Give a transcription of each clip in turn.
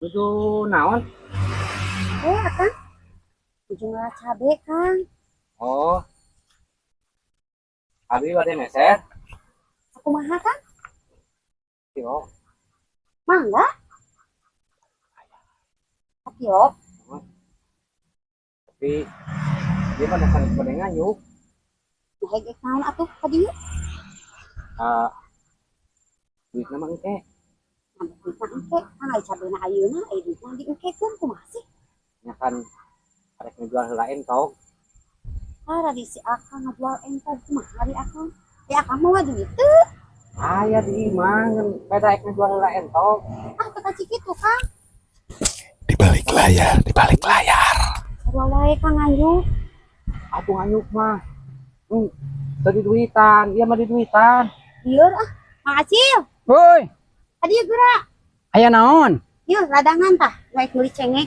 Nuju naon? Eh, Akang. Nuju ngala cabe, Kang. Oh. Abi bade meser. Kumaha, Kang? Yo. Mangga? Yo. Tapi dia mah dasar bade nganyuk. Nah, hege naon atuh ka dieu? Ah. Duitna mah engke. Nah, duitna engke. Kan aya cabena ayeuna, aya duitna diengkekeun kumaha sih? Nya kan arek ngejual heula entog. Ah, radi si Akang ngajual entog kumaha di Akang? Ya Akang mah duit teu. Aya di imah ngan beda rek ngejual heula entog. Ah, teu kitu, Kang. Di balik layar, di balik layar. Sarua wae Kang nganyuk. Atuh nganyuk mah. Teu diduitan, ieu mah diduitan. Lieur ah. Mang Acil, Woi, ka dieu geura. Aya naon? Yeuh, ladangan tah, rek meuli cengek.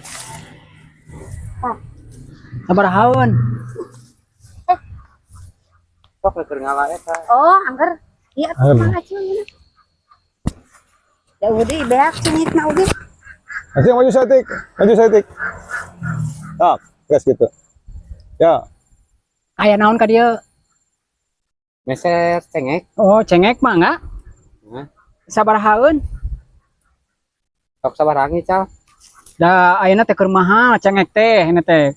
Tah. Sabarahaeun? Sok keur ngala eta. Oh, angger. Ieu atuh Angger. Mang Acil ieu. Ya udah beak cengekna oge. Acil maju saeutik, maju saeutik. Tak, gas gitu. Ya. Aya naon ka dieu? Meser cengek. Oh, cengek mah enggak? Hah? Sabarahaeun? Sok sabaraha cal? Da ayeuna teh keur mahal cengek teh ini teh.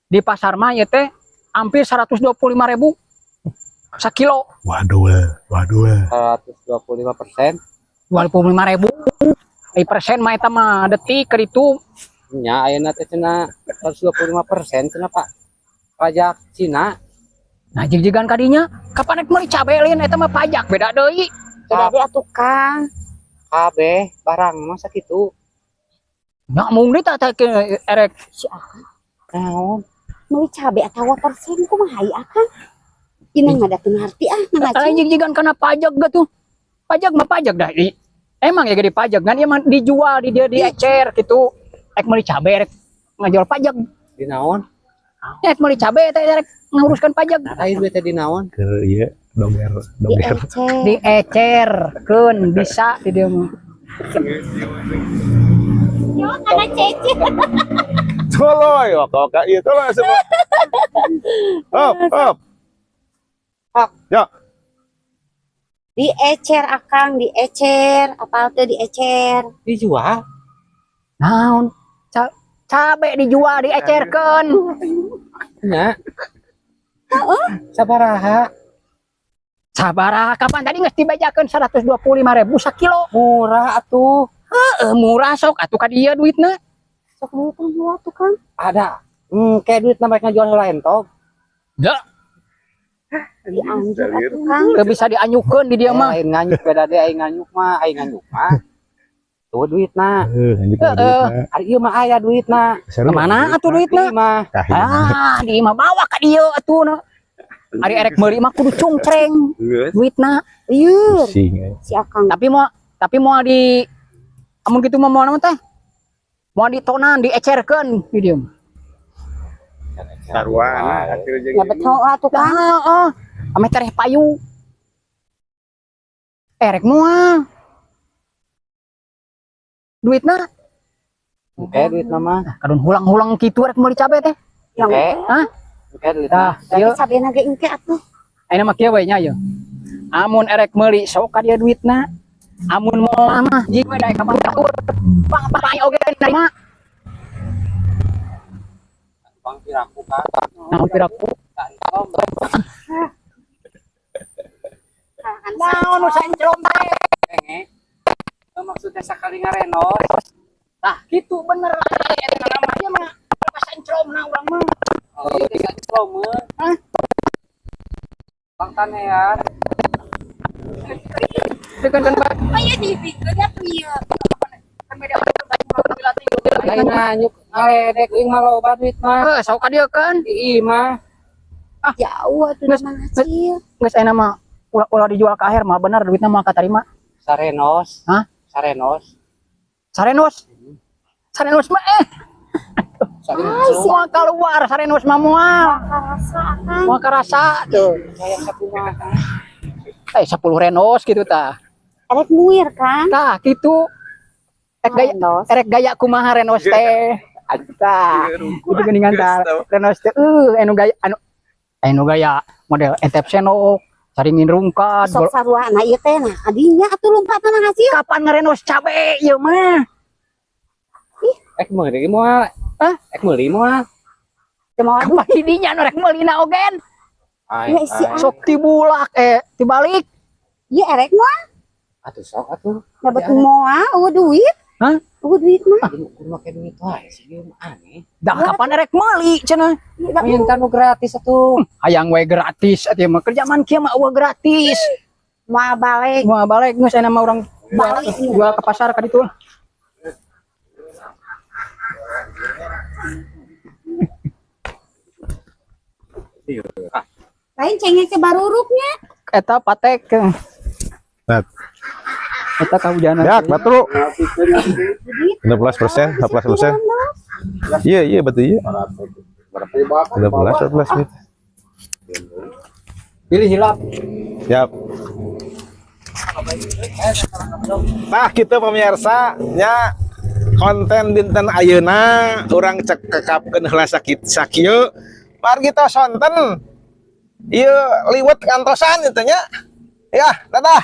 Di pasar mah ieu teh hampir 125.000 sakilo. Waduh, waduh. 125%. 25.000. Ai persen mah eta mah detik keur itu. Nya ayeuna teh cenah 125% cenah Pak. Pajak Cina. Nah, jig-jigan kadinya, kapan rek meuli cabe lain eta mah pajak beda deui. Beda deui atuh Kang. Kabeh barang mah sakitu. Nya mung deui tah teh erek Si Akang Naon? meuli cabe atawa persen kumaha ieu Akang? Ini mah da teu ngarti ah Mang Acil. Lain jig-jigan kana pajak gak tuh. Pajak mah pajak dah. Emang ya gede pajak kan ieu mah dijual di dia diecer gitu. Rek meuli cabe rek ngajual pajak. Di naon? Ya rek meuli cabe teh rek nguruskan pajak. Ai duit teh di naon? Ke ieu doger, doger. Diecer. Diecerkeun bisa di dia mah. Yo kana cece. Toloy, waka ieu toloy semua. Up, up. Up. Ya. Diecer Akang, diecer, apal teu diecer. Dijual. Naon? Cabe dijual diecerkeun. Nya. Heeh. Sabaraha? Sabaraha kapan tadi geus dibejakeun 125.000 sakilo. Murah atuh. Heeh, murah sok atuh ka dieu duitna. Sok duitan heula tuh Kang. Ada. Kayak duit nambah ngajual heula entog. Da, Dianjuk atuh Kang. teu bisa dianyukeun di dieu mah. Lain nganyuk beda deh aing nganyuk mah, aing nganyuk mah. Tuh duitna. Heuh, lanjut ke duitna. Ari ieu mah aya duitna. Seru. Kemana atuh duitna? Ieu mah. Tah, ieu mah. Ah, di imah bawa ka dieu atuh na. Ari erek meuli mah kudu cungcreng duitna. Lieur Pusing euy. si Akang. Tapi mau di amun kitu mah moal naon teh? Moal ditonan, diecerkeun di dieu mah. Sarwana acil jeung Ya betul atuh Kang. Heeh. Ame tereh payu. Erek moal. Duitna Engke duitna mah. kadon hulang-hulang kitu rek meuli cabe teh. Yang Engke. Hah? Engke duitna. Tah, ieu berarti cabena ge engke atuh. ayeuna mah kieu we nya ieu. Amun erek meuli sok ka dieu duitna. Amun moal mah jig we daek ka batur. Bang bang oge narima. Bang piraku Kang. Naon piraku? Naon nu sancrom teh? Cengek. Itu maksudnya sakali ngarenos. Tah, kitu bener eta nama ieu mah. Sancromna urang mah. Oh, ieu teh sancrom. Hah? Bang tanean. Dekan kan Pak. Oh iya dipikeun atuh ieu. Kan beda Lain nganyuk ngaledek euy mah loba duit mah. Heuh, sok ka dieu kan. Di imah. Jauh atuh Geus, Mang Acil. Geus ayeuna mah ulah dijual ke akhir mah bener duitna mah katarima. Sarenos. Hah? Sarenos. Sarenos. Sarenos mah eh. Moal keluar sarenos mah moal. Karasa Akang. Moal karasa tuh. Sayang sakumaha. Eh, 10 renos gitu tah. Erek muir kan. Tah gitu. Erek gaya, Rendos. erek gaya kumaha renos teh. Tah. Itu geuningan tah. Renos teh anu gaya anu anu gaya model etep senok, caringin rungkad. Sok sarua na ieu teh nah. Adinya atuh lompat na hasil. Kapan ngarenos cabe ieu mah? Ek meuli moal. Hah? Ek meuli moal. Teu mawa duit. Kapan dinya nu rek meulina ogen? Ai, Ya, isi ai. Sok tibulak tibalik. Ieu erek moal. Atuh sok atuh. Dapat moal eueuh duit. Hah? Eueuh duit mah. Kudu make duit wae sih ieu mah aneh. Dah kapan erek meuli cenah? Ieu da Minta nu gratis atuh. Hayang we gratis atuh mah kerja man kieu mah eueuh gratis. Moal balik. Moal balik geus aya mah urang Balik. Jual ke pasar ka ditu lah. Lain cengek teh baruruknya. Eta patek. Nah, Eta kahujanan. ya, batu. 16%, 14%. Iya, betul iya. 16, 14 gitu. Pilih hilap. Siap. Nah, kita pemirsa nya konten dinten ayeuna urang cekapkeun heula sakit sakieu. Margi tos sonten. Ieu liwet ngantosan gitu nya. Ya, dadah.